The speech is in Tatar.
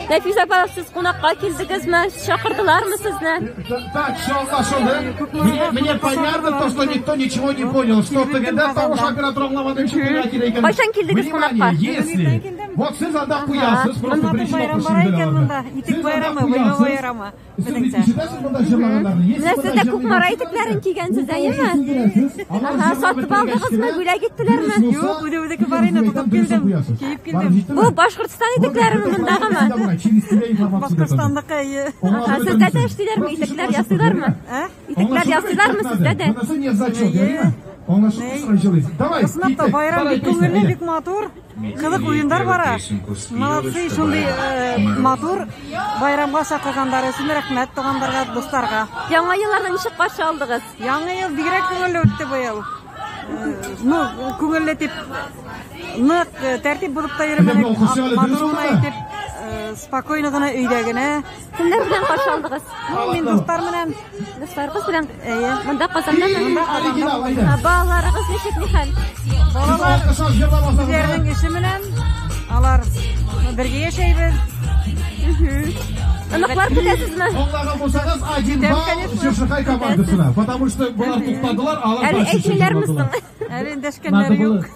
Нәфисә апа, сез кунакка килдегезме? Чакырдылармы сезне? Так, все аңлашылды. Мне понятно то, что никто ничего не понял. Что тегендә тавыш операторы аңламады өчен кунакка килә икән. Кайчан килдегез кунакка? Если вот сез анда куясыз, просто Матур беренче байрам тапкыр бара икән монда. Сез Итек анда байрамы, Война куясыз. байрамы. Сез бит Безнеңчә. ишетәсез монда җырлаганнарны. Менә сез дә Кукмара итекләрен кигәнсез, әйеме? Ага, сатып алдыгызмы, бүләк иттеләрме? Юк, үзе-үзеке бар иде, тотып килдем, киеп килдем. Бу Башкортстан итекләреме мондагымы? Башкортстандыкы, әйе. Ага, сездә дә эшлиләрме, итекләр ясыйлармы? Ә? Итекләр ясыйлармы сездә дә? Монысы не зачет, ярыймы? Аңлашылды, Давай, Чынлап та байрам бик күңелле, бик матур. Кызык уеннар бара. Молодцы, шундый матур байрамга чакырганнары өчен рәхмәт туганнарга, дусларга. Яңа елларны ничек каршы алдыгыз? Яңа ел бигрәк күңелле үтте быел. Ну, күңелле дип нык тәртип булып та йөрмәдек. Матур гына итеп, спокойно гына өйдә генә. Кемнәр белән каршы алдыгыз? Ну, мин дуслар белән. Дусларыгыз белән? Әйе. Монда Казандамы? Монда Казанда. Балаларыгыз ничек, нихәл? Балалар үзләренең эше белән, алар бергә яшәйбез. Оныклар көтәсезме? Аңлаган булсагыз, один балл Чыршыкай командасына. Потому что болар туктадылар, алар Әле әйтмиләрме соң? Әле эндәшкәннәре юк.